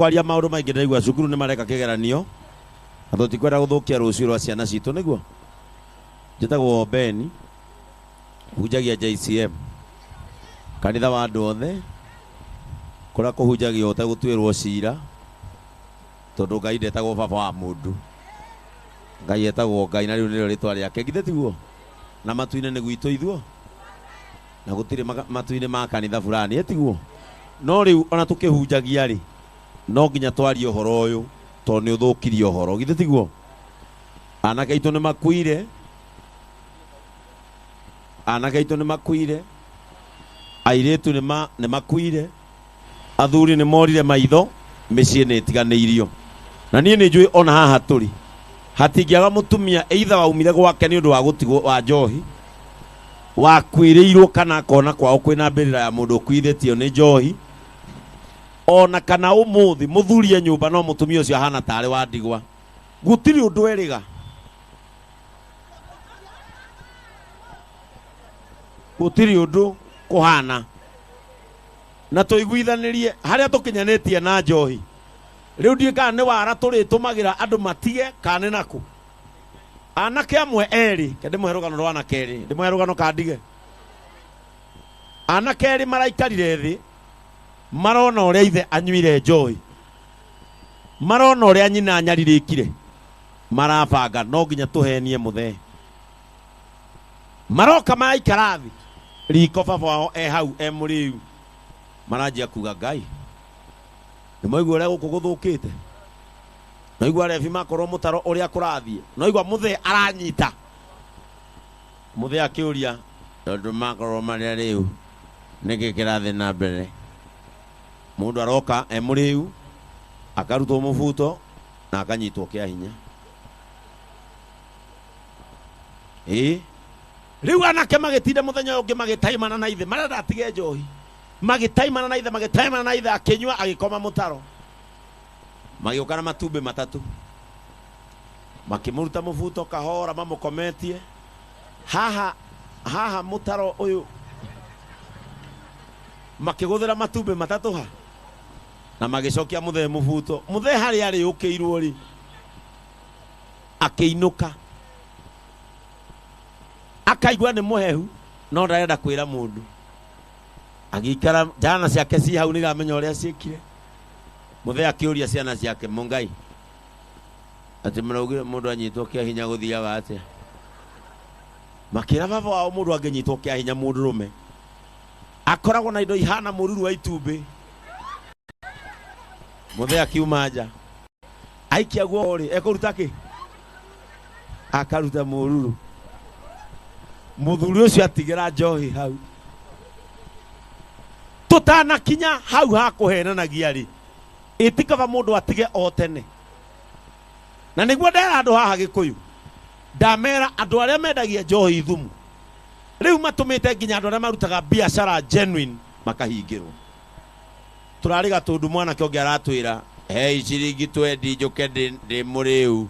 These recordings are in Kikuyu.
Kwaria maũndũ maingĩ ndĩraigua cukuru nĩ mareka kĩgeranio na tũtikwenda gũthũkia rũciũ rwa ciana citũ nĩguo. Njĩtagwo Ben, hunjagia JCM, kanitha wa andũ othe, kũrĩa kũhunjagio ũtegũtuĩrwo cira, tondũ Ngai ndetagwo baba wa mũndũ. Ngai etagwo Ngai na rĩu nĩrĩo rĩtwa rĩake, githĩ tiguo? Na matu-inĩ nĩ gwitũ ithuo na gũtirĩ matu-inĩ ma kanitha fulani, ĩtiguo? No rĩu ona tũkĩhunjagia rĩ, no nginya twarie ũhoro ũyũ tondũ nĩ ũthũkirie ũhoro, githĩ tiguo? Anake aitũ nĩ makuire, anake aitũ nĩ makuire, airĩtu nĩ makuire, athuri nĩ morire maitho, mĩciĩ nĩ ĩtiganĩirio. Na niĩ nĩ njũĩ ona haha tũrĩ hatingĩaga mũtumia either waumire gwake nĩ ũndũ wa gũtigwo wa njohi, wakuĩrĩirwo kana akona kwao kwĩna mbĩrĩra ya mũndũ ũkuithĩtio nĩ njohi, ona kana ũmũthĩ mũthuri e nyũmba no mũtumia ũcio ahana tarĩ wa ndigwa, gũtirĩ ũndũ erĩga. Gũtirĩ ũndũ kũhana. Na tũiguithanĩrie harĩa tũkinyanĩtie na njohi. Rĩu ndiũĩ kana nĩ wara tũrĩtũmagĩra andũ matige kana nĩ nakũ. Anake amwe erĩ, reke ndĩmũhe rũgano rwa anake erĩ, ndĩmũhe rũgano kana ndige? Anake erĩ maraikarire thĩ, marona ũrĩa ithe anyuire njohi, marona ũrĩa nyina anyarirĩkire, marabanga no nginya tũhenie mũthee. Maroka maraikara thĩ riko, baba wao e hau e mũrĩu, maranjia kuga Ngai nĩ mwaigua ũrĩa gũkũ gũthũkĩte, noigua rebi makorwo mũtaro ũrĩa kũrathiĩ, noigua mũthee aranyita. Mũthee akĩũria tondũ makorwo marĩa rĩu nĩkĩ kĩrathiĩ na mbere. Mũndũ aroka e mũrĩu, akarutwo mũbuto na akanyitwo kĩa hinya. Ĩĩ rĩu anake magĩtinda mũthenya ũyũ ũngĩ magĩtaimana na ithe, marenda atige njohi, magĩtaimana na ithe, magĩtaimana na ithe, akĩnyua agĩkoma mũtaro. Magĩũka na matumbĩ matatũ, makĩmũruta mũbuto kahora mamũkometie haha haha mũtaro ũyũ, makĩgũthĩra matumbĩ matatũ ha, na magĩcokia mũthee mũbuto. Mũthee harĩa arĩũkĩirwo rĩ, akĩinũka akaigua nĩ mũhehu no ndarenda kwĩra mũndũ. Agĩikara njana ciake ci hau nĩ iramenya ũrĩa ciĩkire. Mũthee akĩũria ciana ciake, mũngai atĩ mũraugire mũndũ anyitwo kĩa hinya gũthiaga atĩa? Makĩra baba wao mũndũ angĩnyitwo kĩa hinya mũndũrũme akoragwo na indo ihana mũruru wa itumbĩ. Mũthee akiuma nja aikia guoko rĩ, ekũruta kĩ? Akaruta mũruru. Mũthuri ũcio atigĩra njohi hau. Tũtanakinya hau ha kũhenanagia rĩ, ĩti kaba mũndũ atige o tene. Na nĩguo ndera andũ haha Gĩkũyũ, ndamera andũ arĩa mendagia njohi thumu rĩu matũmĩte nginya andũ arĩa marutaga biacara genuine makahingĩrwo. Tũrarĩ Gatũndũ, mwanake ũngĩ aratwĩra hei ciringi twendi njũke ndĩ mũrĩu.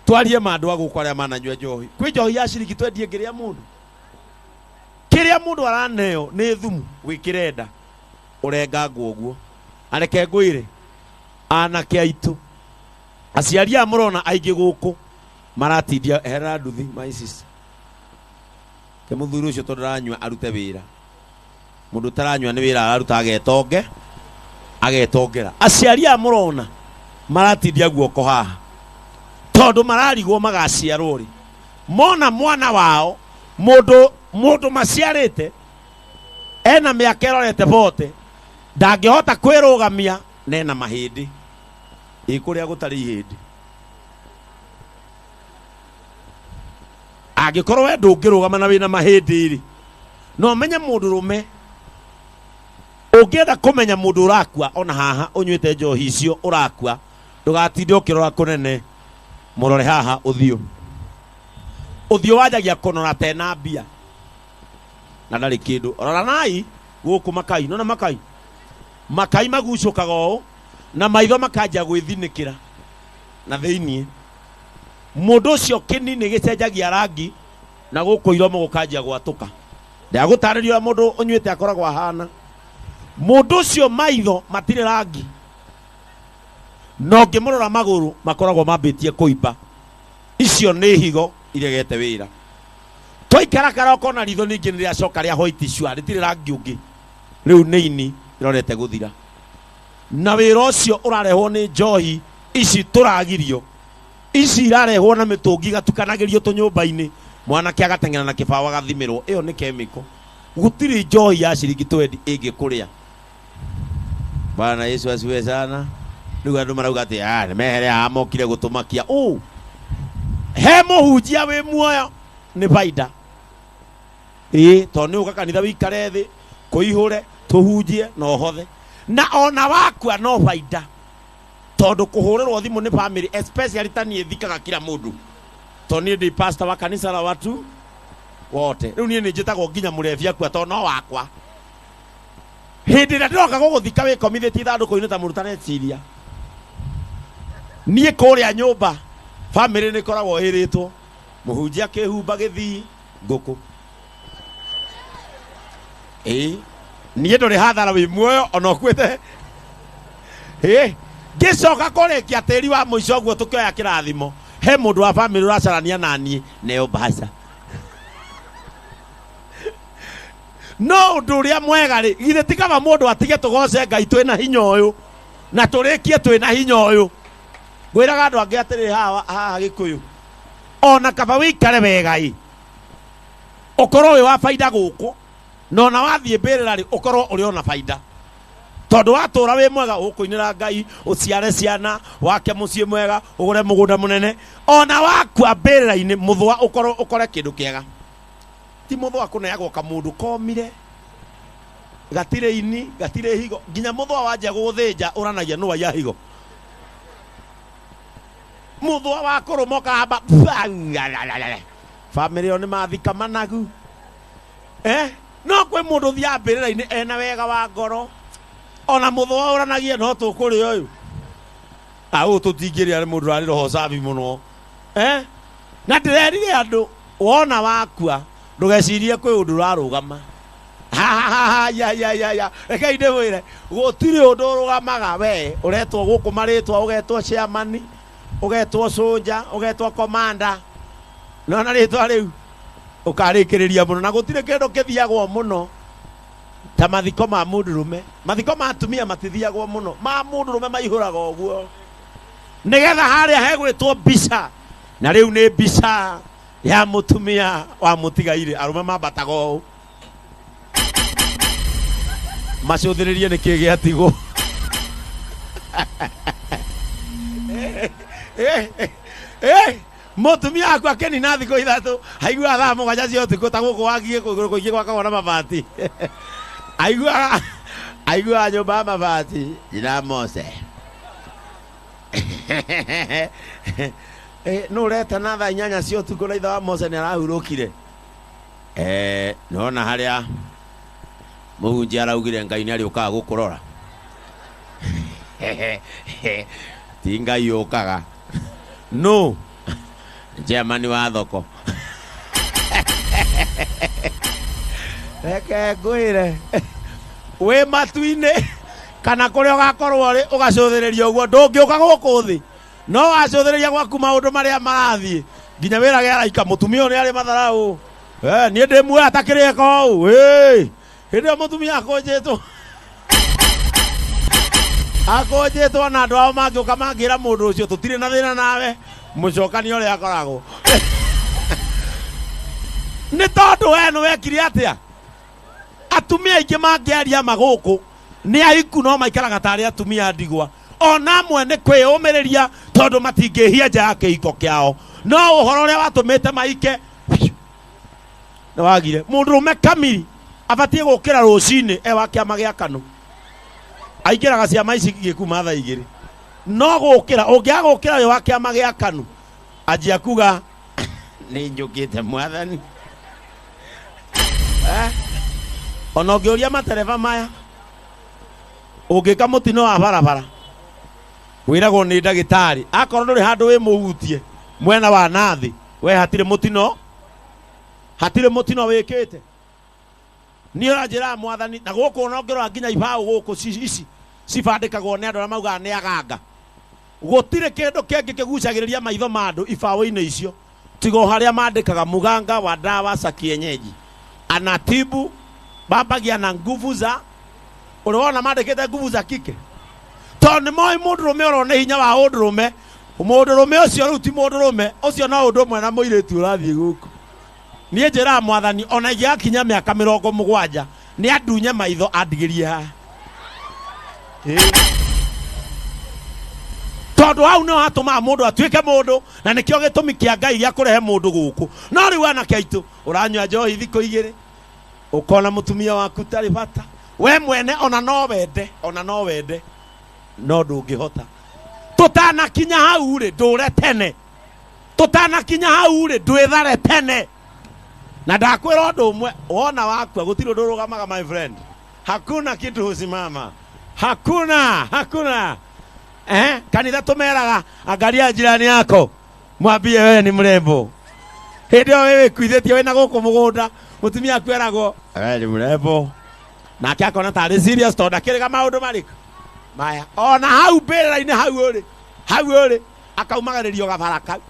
Twarie ma andũ a gũkũ arĩa mananyua njohi. Kwĩ njohi ya ciringi twendi ĩngĩrĩa mũndũ? Kĩrĩa mũndũ araneo nĩ thumu wĩkĩre nda ũrengangwo ũguo. Na reke ngwĩre anake aitũ, aciari aya mũrona aingĩ gũkũ maratindia eherera nduthi my sister. Ke mũthuri ũcio tondũ aranyua arute wĩra. Mũndũ ũtaranyua nĩ wĩra araruta agetonge, agetongera. Aciari aya mũrona maratindia guoko haha tondũ mararigwo magaciarwo rĩ. Mona mwana wao mũndũ mũndũ maciarĩte ena mĩaka ĩrorete bote, ndangĩhota kwĩrũgamia na ena mahĩndĩ. Ĩ kũrĩa gũtarĩ ihĩndĩ. Angĩkorwo we ndũngĩrũgama na wĩna mahĩndĩ rĩ, no menye mũndũrũme ũngĩenda kũmenya mũndũ ũrakua ona haha ũnyuĩte njohi icio ũrakua, ndũgatinde ũkĩrora kũnene, mũrore haha ũthiũ. Ũthiũ wanjagia kũnora tena mbia na ndarĩ kĩndũ. Roranai gũkũ makai, nona makai, makai magucũkaga ũũ na maitho makanjia gwĩthinĩkĩra na thĩiniĩ. Mũndũ ũcio kĩni nĩ gĩcenjagia rangi na gũkũ iromo gũkanjia gwatũka. Ndagũtarĩria ũrĩa mũndũ ũnyuĩte akoragwo ahana. Mũndũ ũcio maitho matirĩ rangi. Na ũngĩmũrora magũrũ makoragwo mambĩtie kũimba. Icio nĩ higo iregete wĩra. Twaikarakara ũkona ritho ningĩ nĩ rĩacoka rĩa white cua, rĩtirĩ rangi ũngĩ. Rĩu nĩ ini rĩrorete gũthira. Na wĩra ũcio ũrarehwo nĩ njohi ici tũragirio. Ici irarehwo na mĩtũngi igatukanagĩrio tũnyũmba-inĩ, mwanake agateng'era na kĩbaũ agathimĩrwo. Ĩyo nĩ chemical. Gũtirĩ njohi ya ciringi twendi ĩngĩkũrĩa. Bwana Yesu asifiwe sana. Rĩu andũ marauga atĩ ah, nĩ mehere haha mokire gũtũmakia. Ũ he mũhunjia wĩ muoyo nĩ baida. Ĩĩ, tondũ nĩ ũka kanitha wĩikare thĩ kũihũre tũhunjie na ũhothe. Na ona wakua no baida. Tondũ kũhũrĩrwo thimũ nĩ family especially ta niĩ thikaga kila mũndũ. Tondũ niĩ ndĩ pastor wa kanitha la watu wote. Rĩu niĩ nĩ njĩtagwo nginya mũrebi akua tondũ no wakwa. Hĩndĩ ĩrĩa ndĩroka gũgũthika wĩkomithĩtie ithandũkũ-inĩ ta mũndũ ũtareciria. Niĩ kũrĩa nyũmba family nĩ ĩkoragwo ĩrĩtwo mũhunjia akĩhumba gĩthii ngũkũ. Ĩĩ, niĩ ndũrĩ hathara wĩ muoyo ona ũkuĩte. Ĩĩ, ngĩcoka kũrĩkia tĩri wa mũico ũguo tũkĩoya kĩrathimo, he mũndũ wa family ũracarania naniĩ neo mbaca. No ũndũ ũrĩa mwega rĩ, githĩ ti kaba mũndũ atige tũgoce Ngai twĩna hinya ũyũ na tũrĩkie twĩna hinya ũyũ. Ngwĩraga andũ angĩ atĩrĩrĩ haha haha Gĩkũyũ, ona kaba wĩikare wega ĩ, ũkorwo wĩ wa baida gũkũ, na ona wathiĩ mbĩrĩra rĩ, ũkorwo ũrĩ ona baida. Tondũ watũra wĩ mwega, ũkũinĩra Ngai, ũciare ciana, wake mũciĩ mwega, ũgũre mũgũnda mũnene, ona wakua mbĩrĩra-inĩ mũthũa ũkorwo ũkore kĩndũ kĩega. Ti mũthũa kũneagwo kamũndũ komire, gatirĩ ini, gatirĩ higo, nginya mũthũa wanjia gũgũthĩnja ũranagia nũ waiya higo. Mũthũa wa kũrũma ũkahamba famĩlĩ ĩyo nĩ mathika managu. No kwĩ mũndũ ũthiaga mbĩrĩra-inĩ ena wega wa ngoro, ona mũthũa ũranagia no tũkũrĩa ũyũ. Ah, ũyũ tũtingĩrĩa nĩ mũndũ ũrarĩ roho safi mũno. Na ndĩrerire andũ, wona wakua ndũgecirie kwĩ ũndũ ũrarũgama. Ya, ya, ya, ya. Rekei ndĩmwĩre, gũtirĩ ũndũ ũrũgamaga. We ũretwo gũkũ marĩtwa, ũgetwo chairman, ũgetwo soldier, ũgetwo commander. Nona rĩtwa rĩu ũkarĩkĩrĩria mũno, na gũtirĩ kĩndũ kĩthiagwo mũno ta mathiko ma mũndũrũme. Mathiko ma atumia matithiagwo mũno, ma mũndũrũme maihũraga ũguo, nĩgetha harĩa hegwĩtwo mbica, na rĩu nĩ mbica ya mũtumia wa mũtigairĩ. Arũme mambataga ũũ macũthĩrĩrie nĩkĩ gĩatigwo. Mũtumia waku akĩnina thikũ ithatũ, aiguaga thaa mũgwanja cia ũtukũ ta gũkũ wakiĩ kũigũrũ kũingĩ gwakagwo na mabati. Aiguaga nyũmba ya mabati, nyina Mose. Nũ ũretana thaa inyanya cia ũtukũ na ithe wa Mose nĩ arahurũkire? Nĩwona harĩa mũhunjia araugire Ngai nĩ arĩũkaga gũkũrora? Ti Ngai ũkaga. Nũ? Chairman wa thoko. Reke ngwĩre, wĩ matu-inĩ kana kũrĩa ũgakorwo ũrĩ, ũgacũthĩrĩria ũguo, ndũngĩũka gũkũ thĩ. No wacũthĩrĩria gwaku maũndũ marĩa marathiĩ, nginya wĩrage araika, mũtumia ũyũ nĩ arĩ matharaũ. Niĩ ndĩ muoyo atakĩrĩka ũũ. Hĩndĩ ĩyo mũtumia akũnjĩtwo. Akũnjĩtwo na andũ ao mangĩũka mangĩra mũndũ ũcio tũtirĩ na thĩna nawe, mũcokani ũrĩa akoragwo. Nĩ tondũ we nĩ wekire atĩa? Atumia aingĩ mangĩaria ma gũkũ nĩ ahiku no maikaraga tarĩ atumia ndigwa. Ona amwe nĩ kwĩyũmĩrĩria tondũ matingĩhia nja ya kĩhiko kĩao. No ũhoro ũrĩa watũmĩte maike nĩ wagire. Mũndũrũme kamiri abatiĩ gũkĩra rũcinĩ e wa kĩama gĩa KANU. Aingĩraga ciama ici gĩkuma thaa igĩrĩ. No gũkĩra, ũngĩaga gũkĩra wĩ wa kĩama gĩa KANU, anjia kuga nĩ njũkĩte mwathani. Ona ũngĩũria matereba maya, ũngĩka mũtino wa barabara, wĩragwo nĩ ndagĩtarĩ, akorwo ndũrĩ handũ wĩ mũhutie mwena wa nathĩ, we hatirĩ mũtino, hatirĩ mũtino wĩkĩte. Niĩ ũranjĩraga mwathani, na gũkũ ona ũngĩrora nginya ibaũ gũkũ ici cibandĩkagwo nĩ andũ arĩa maugaga nĩ aganga. Gũtirĩ kĩndũ kĩngĩ kĩgucagĩrĩria maitho ma andũ ibaũ-inĩ icio tiga o harĩa mandĩkaga muganga wa dawa za kienyeji anatibu bambagia na nguvu za ũrĩ wona mandĩkĩte nguvu za kike tondũ nĩ moĩ mũndũrũme ũrona hinya wa ũndũrũme mũndũrũme ũcio rĩu ti mũndũrũme ũcio no ũndũ ũmwe na mũirĩtu ũrathiĩ gũkũ niĩ njĩraga mwathani ona ingĩgakinya mĩaka 70 nĩ andunye maitho andigĩrie haha. Ĩĩ. Tondũ hau nĩho hatũmaga mũndũ atuĩke mũndũ na nĩkĩo gĩtũmi kĩa Ngai gĩa kũrehe mũndũ gũkũ. No rĩu anake aitũ ũranyua njohi thikũ igĩrĩ ũkona mũtumia waku tarĩ bata we mwene ona no wende ona no wende no ndũngĩhota. Tũtanakinya hau rĩ ndũre tene, tũtanakinya hau rĩ ndwĩthare tene. Na ndakwĩra ũndũ ũmwe, wona wakua gũtirĩ ũndũ ũrũgamaga my friend, hakuna kitu husimama, hakuna hakuna. Kanitha tumeraga angalia jirani yako mwambie wewe ni mrembo. Hĩndĩ ĩyo wĩ wĩkuithĩtie wĩna gũkũ mũgũnda mũtumia aku eragwo wewe ni mrembo, nake akona tarĩ serious tondũ ndakĩrĩga maũndũ marĩkũ maya. Ona hau mbĩrĩra-inĩ hau ũrĩ, hau ũrĩ akaumagĩrĩrio gabara kau,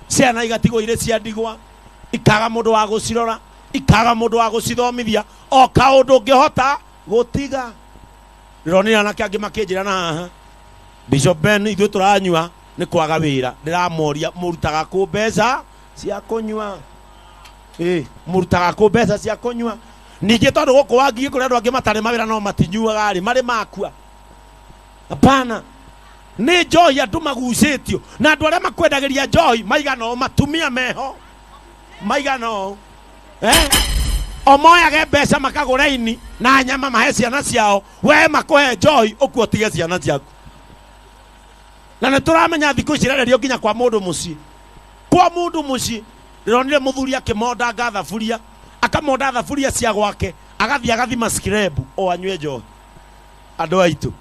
ciana igatigwo irĩ cia ndigwa, ikaga mũndũ wa gũcirora, ikaga mũndũ wa gũcithomithia, o kaũndũ ũngĩhota gũtiga. Ndĩronire anake angĩ makĩnjĩra na haha, Bishop Ben, ithuĩ tũranyua nĩ kwaga wĩra. Ndĩramoria mũrutaga kũ mbeca cia kũnyua? Ĩ, mũrutaga kũ mbeca cia kũnyua? Ningĩ tondũ gũkũ Wangigĩ kũrĩ andũ angĩ matarĩ mawĩra no matinyuaga rĩ, marĩ makua? Hapana. Nĩ njohi andũ magucĩtio, na andũ arĩa makwendagĩria njohi maigana ũũ, matumia meho maigana ũũ. O moyage mbeca makagũra ini na nyama mahe ciana ciao, we makũhe njohi ũkue ũtige ciana ciaku. Na nĩ tũramenya thikũ ici irarerio nginya kwa mũndũ mũciĩ, kwa mũndũ mũciĩ. Ndĩronire mũthuri akĩmondanga thaburia, akamonda thaburia cia gwake, agathiĩ agathima scrap o anyue njohi. Andũ aitũ,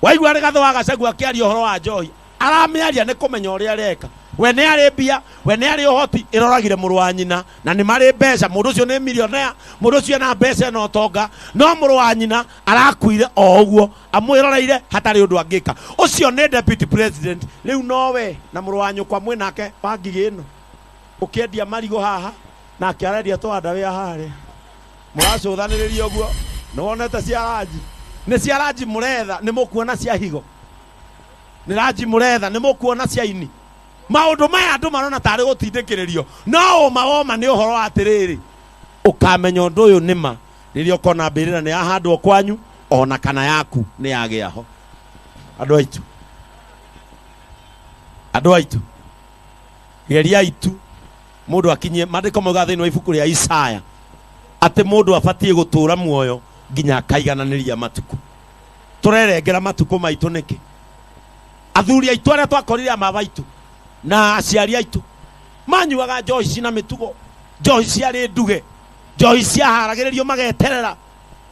waigua Rigathĩ wa Gachagua akĩaria ũhoro wa njohi, aramĩaria nĩ kũmenya ũrĩa areka. We nĩ arĩ mbia, we nĩ arĩ ũhoti, ĩroragire mũrũ wa nyina, na nĩ marĩ mbeca. Mũndũ ũcio nĩ millionaire, mũndũ ũcio ena mbeca ena ũtonga, no mũrũ wa nyina arakuire o ũguo amwĩroreire hatarĩ ũndũ angĩka. Ũcio nĩ deputy president. Rĩu nowe na mũrũ wa nyũkwa mwĩ nake wa ngigĩ ĩno, ũkĩendia marigũ haha nake arendia twandawĩa harĩa, mũracũthanĩrĩria ũguo. Nĩ wonete cia ranji? Nĩ cia ranji mũretha, nĩ mũkuona cia higo. Nĩ ranji mũretha, nĩ mũkuona cia ini. Maũndũ maya andũ marona tarĩ gũtindĩkĩrĩrio, no ũma woma nĩ ũhoro wa atĩrĩrĩ, ũkamenya ũndũ ũyũ nĩ ma rĩrĩa ũkona mbĩrĩra nĩ yahandwo kwanyu ona kana yaku nĩ yagĩa ho. Andũ aitũ, andũ aitũ, geriai tu mũndũ akinyie. Maandĩko maugaga thĩinĩ wa ibuku rĩa Isaya atĩ mũndũ abatiĩ gũtũũra muoyo nginya akaigananĩria matukũ. Tũrerengera matukũ maitũ nĩkĩ? Athuri aitũ arĩa twakorire a baba aitũ na aciari aitũ manyuaga njohi cina mĩtugo, njohi ciarĩ nduge, njohi ciaharagĩrĩrio mageterera.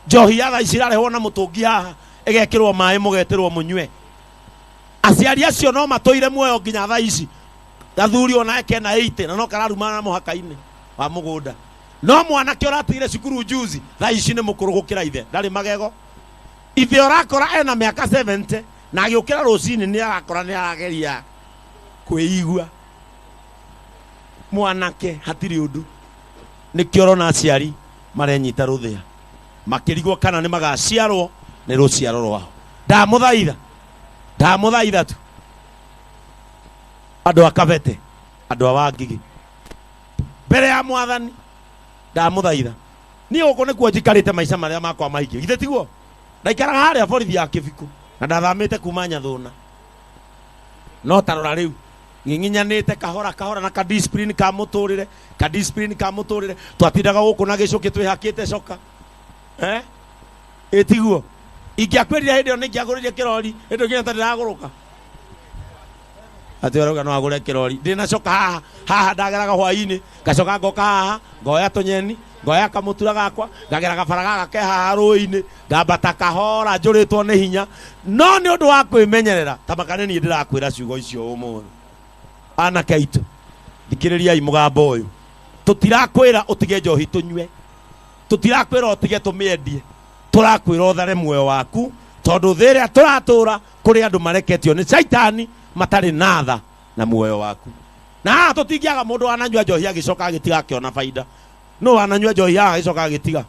Njohi ya thaa ici ĩrarehwo na mũtũngi haha, ĩgekĩrwo maĩ mũgetĩrwo mũnyue. Aciari acio no matũire muoyo nginya thaa ici. Gathuri ona kena 80 na no kararumana mũhaka-inĩ wa mũgũnda. No mwanake ũratigire cukuru juzi, thaa ici nĩ mũkũrũ gũkĩra ithe, ndarĩ magego. Ithe ũrakora ena mĩaka 70 na agĩũkĩra rũcinĩ nĩ arakora nĩ arageria kwĩigua. Mwanake hatirĩ ũndũ. Nĩkĩo ũrona aciari marenyita rũthĩa makĩrigwo kana nĩ magaciarwo nĩ rũciaro rwao. Ndamũthaitha, ndamũthaitha tu andũ a Kabete, andũ a Wangigĩ, mbere ya mwathani ndamũthaitha. Niĩ gũkũ nĩkuo njikarĩte maica marĩa makwa maingĩ, githĩ tiguo? Ndaikaraga harĩa borithi ya Kĩbikũ na ndathamĩte kuma Nyathũna, no tarora rĩu ng'ing'inyanĩte kahora kahora na ka discipline ka mũtũrĩre, ka discipline ka mũtũrĩre. Twatindaga gũkũ na gĩcũkĩ twĩhakĩte coka, ĩtiguo? Ingĩakwĩrire hĩndĩ ĩyo nĩingĩagũrĩire kĩrori, hĩndĩ ĩyo nginya ta ndĩragũrũka. Atĩ ũrauga no agũre kĩrori. Ndĩna coka haha, haha ndageraga hwainĩ, ngacoka ngoka haha, ngoya tũnyeni, ngoya kamũtura gakwa, ngagera gabara gaka ke haha rũĩ-inĩ, ngambata kahora njũrĩtwo nĩ hinya. No nĩ ũndũ wa kwĩmenyerera, ta maka nĩ niĩ ndĩrakwĩra ciugo icio ũmũthĩ. Anake aitũ, thikĩrĩriai mũgambo ũyũ. Tũtirakwĩra ũtige njohi tũnyue, tũtirakwĩra ũtige tũmĩendie, tũrakwĩra ũthare muoyo waku Tondũ thĩ ĩrĩa tũratũra kũrĩ andũ mareketio nĩ caitani matarĩ na tha na muoyo waku. Na haha tũtingĩaga mũndũ wananyua njohi agĩcoka agĩtiga akĩona baida. Nũ wananyua njohi haha agĩcoka agĩtiga?